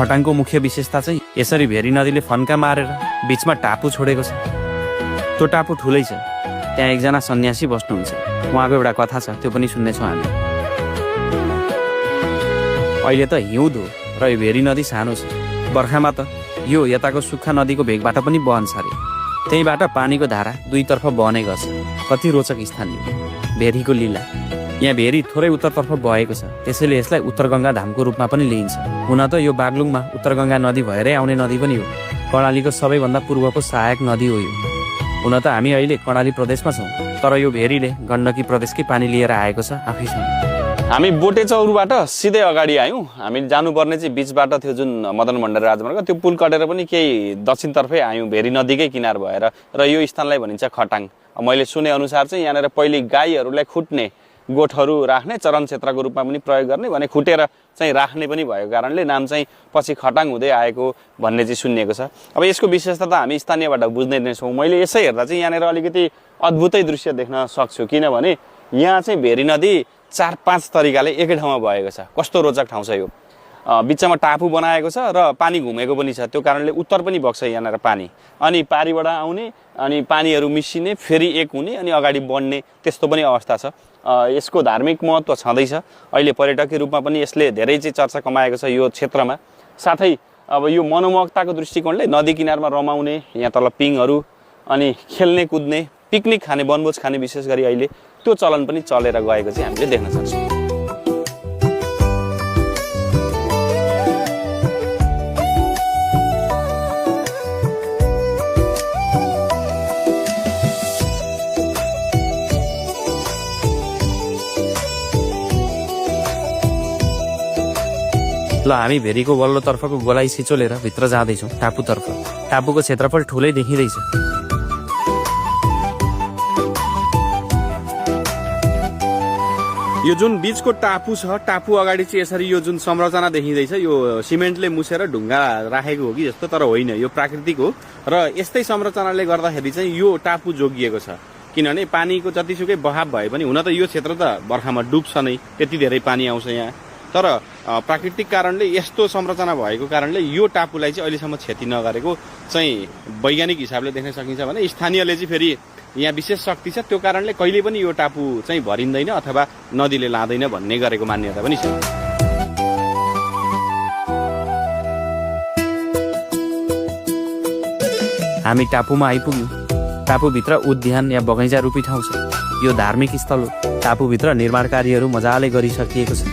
खटाङको मुख्य विशेषता चाहिँ यसरी भेरी नदीले फन्का मारेर बीचमा टापु छोडेको छ। त्यो टापु ठुलै छ, त्यहाँ एकजना सन्यासी बस्नुहुन्छ, उहाँको एउटा कथा छ, त्यो पनि सुन्नेछौँ हामी। अहिले त हिउँदो र यो भेरी नदी सानो छ, बर्खामा त यो यताको सुक्खा नदीको भेगबाट पनि बहन्छ अरे। त्यहीबाट पानीको धारा दुईतर्फ बहने गर्छ। कति रोचक स्थान यो भेरीको लीला। यहाँ भेरी थोरै उत्तरतर्फ बहेको छ, त्यसैले यसलाई उत्तर गङ्गा धामको रूपमा पनि लिइन्छ। हुन त यो बागलुङमा उत्तर गङ्गा नदी भएरै आउने नदी पनि हो। कर्णालीको सबैभन्दा पूर्वको सहायक नदी हो यो। हुन त हामी अहिले कर्णाली प्रदेशमा छौँ, तर यो भेरीले गण्डकी प्रदेशकै पानी लिएर आएको छ आफैसँग। हामी बोटे चौरबाट सिधै अगाडि आयौँ। हामी जानुपर्ने चाहिँ बिचबाट थियो जुन मदन भण्डारी राजमार्ग, त्यो पुल कटेर पनि केही दक्षिणतर्फै आयौँ, भेरी नदीकै किनार भएर। र यो स्थानलाई भनिन्छ खटाङ। मैले सुने अनुसार चाहिँ यहाँनिर पहिले गाईहरूलाई खुट्ने, गोठहरू राख्ने, चरण क्षेत्रको रूपमा पनि प्रयोग गर्ने, भने खुटेर चाहिँ राख्ने पनि भएको कारणले नाम चाहिँ पछि खटाङ हुँदै आएको भन्ने चाहिँ सुनिएको छ। अब यसको विशेषता त हामी स्थानीयबाट बुझ्दै नै छौँ। मैले यसै हेर्दा चाहिँ यहाँनिर अलिकति अद्भुतै दृश्य देख्न सक्छु, किनभने यहाँ चाहिँ भेरी नदी 4-5 तरिकाले एकै ठाउँमा भएको छ। कस्तो रोचक ठाउँ छ यो। बिचमा टापु बनाएको छ र पानी घुमेको पनि छ, त्यो कारणले उत्तर पनि बग्छ यहाँनिर पानी। अनि पारीबाट आउने, अनि पानीहरू मिसिने, फेरि एक हुने, अनि अगाडि बढ्ने, त्यस्तो पनि अवस्था छ। यसको धार्मिक महत्त्व छँदैछ। अहिले पर्यटकीय रूपमा पनि यसले धेरै चाहिँ चर्चा कमाएको छ यो क्षेत्रमा। साथै अब यो मनोमोहकताको दृष्टिकोणले नदी किनारमा रमाउने, यहाँ तल पिङहरू, अनि खेल्ने कुद्ने, पिकनिक खाने, वनभोज खाने, विशेष गरी अहिले त्यो चलन पनि चलेर गएको चाहिँ हामीले देख्न सक्छौँ। ल हामी भेरीको वल्लोतर्फको गोलाइ सिचोलेर भित्र जाँदैछौँ टापुतर्फ। टापुको क्षेत्रफल ठुलै देखिँदैछ। यो जुन बीचको टापु छ, टापु अगाडि चाहिँ यसरी यो जुन संरचना देखिँदैछ, यो सिमेन्टले मुसेर ढुङ्गा राखेको हो कि जस्तो, तर होइन, यो प्राकृतिक हो। र यस्तै संरचनाले गर्दाखेरि चाहिँ यो टापु जोगिएको छ। किनभने पानीको जतिसुकै बहाव भए पनि, हुन त यो क्षेत्र त बर्खामा डुब्छ नै, त्यति धेरै पानी आउँछ यहाँ, तर प्राकृतिक कारणले यस्तो संरचना भएको कारणले यो टापुलाई चाहिँ अहिलेसम्म क्षति नगरेको चाहिँ वैज्ञानिक हिसाबले देख्न सकिन्छ। भने स्थानीयले चाहिँ फेरि यहाँ विशेष शक्ति छ, त्यो कारणले कहिले पनि यो टापु चाहिँ भरिँदैन अथवा नदीले लाँदैन भन्ने गरेको मान्यता पनि छ। हामी टापुमा आइपुग्यौँ। टापुभित्र उद्यान या बगैँचा रूपी ठाउँ छ। यो धार्मिक स्थल हो। टापुभित्र निर्माण कार्यहरू मजाले गरिसकिएको छ।